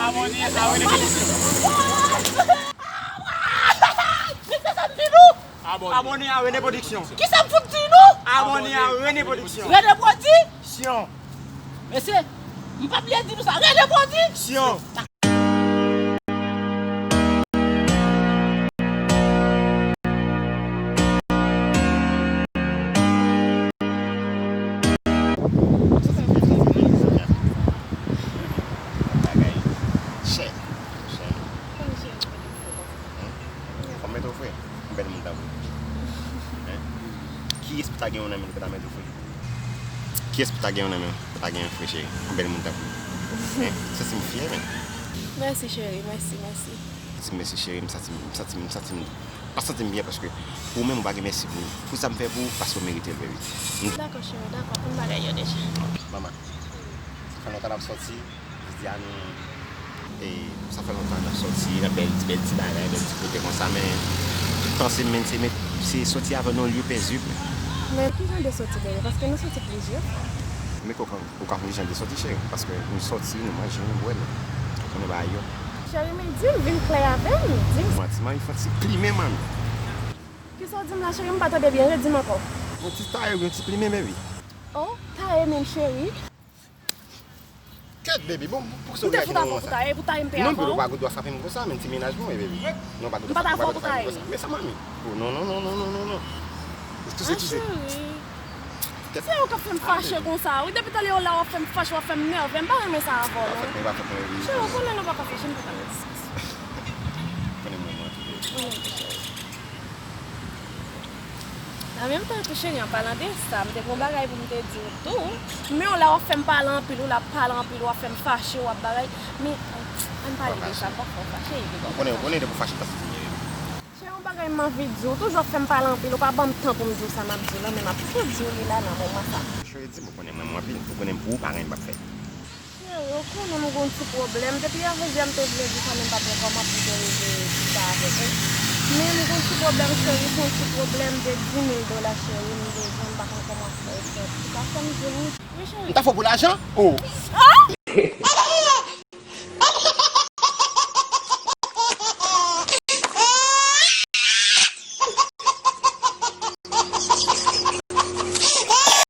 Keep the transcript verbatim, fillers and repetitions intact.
Abòne a Rene Pwodiksyon. Abòne a Rene Pwodiksyon. Kisa m fout di nou? Abòne a Rene Pwodiksyon. Rene Pwodiksyon. Mesye, m pa bliye di nou sa. Rene Pwodiksyon. Bagay chè, chè. Fò m mete w fre, yon bèl moun tankou w. Hein? Kiyès pou ta gen yon nan men li pou ta mete w fre? Kiyès pou ta gen yon nan men li pou ta gen yon fre, cheri? Yon bèl moun tankou w. Hein? Santi m fyè, men. Mèsi, cheri, mèsi, mèsi. Santi m mèsi, cheri, m santi m, m santi m, m santi m, pa santi m byen paske ou menm ou pa gen mèsi pou, pou sa m fè pou ou, paske w merite l, baby. Dakò, cheri, dakò, konn bagay yo deja. Manman, sa fè lontan n ap sòti. Jodi a nou, e, sa fè lontan n ap sòti nan bèl, bèl ti bagay, bèl ti kote konsa, men m panse men se met, se sòti avè nou lye pèdi. Men ki jan de sòti, bebe? Paske nou sòti plizyè fwa. Men kokan, ou ka konn ki jan de sòti, cheri, paske nou sòti, nou manje, nou bwè, men ou konnen bagay yo. Cheri, men di m, vin klè avè m, di m. Manti, manmi, fè yon ti plimen, manmi. Kisa w di m la, cheri? M pa tande byen, redi m ankò. Yon ti taye, yon ti plimen, baby. Oh, taye menm, cheri. Kèt, baby, bon, pou, pou sa w reyaji nan moman sa? Pou taye, pou taye m te avan w? Non, baby, ou pa gen dwa frape m konsa, men ti mennaj mwen, baby. Non, ou pa gen dwa frape m konsa. Men sa, manmi. Oh, non, non, non. Eskize, eskize. Cheri. Se ou k ap fè m fache konsa, wi. Depi talè w la, w ap fè m fache, w ap fè m nève. M pa renmen sa avè w, non. Cheri, ou konnen nou pa ka fache, nou pa ka nan diskisyon. Konnen mwen, mwen, tou, baby. Mwen menm tou, cheri. An menm tan tou, cheri, an palan de sa, m te gen yon bagay pou m te di w tou. Men w la, w ap fè m pale anpil, w la ap pale anpil, w ap fè m fache, w ap bagay. Men, ann pale de sa, m p ap fè w fache, epi bon. Ou konnen, ou konnen depi w fache, m pa santi m byen. Cheri, yon bagay m anvi di w, toujou ap fè m pale anpil, ou pa ban m tan pou m di w sa m ap di w la, men m ap tou di w li la nan moman sa. Cheri, di m, ou konnen mwen, mwen anpil, ou konnen m pou ou, pa gen anyen m p ap fè. Cheri, ou konnen m gon ti pwoblèm. Depi yè jodi a m te vle di sa, men m pa t wè kòman pou m te rive di sa avèk ou. Men m gon ti pwoblèm, cheri, se yon ti pwoblèm de dis mil dola, cheri, m bezwen, m pa konn kòman fè, fè. Ou ka fè m jwenn li? Wi, cheri. M ta fè w pou lajan? Oh! Ah!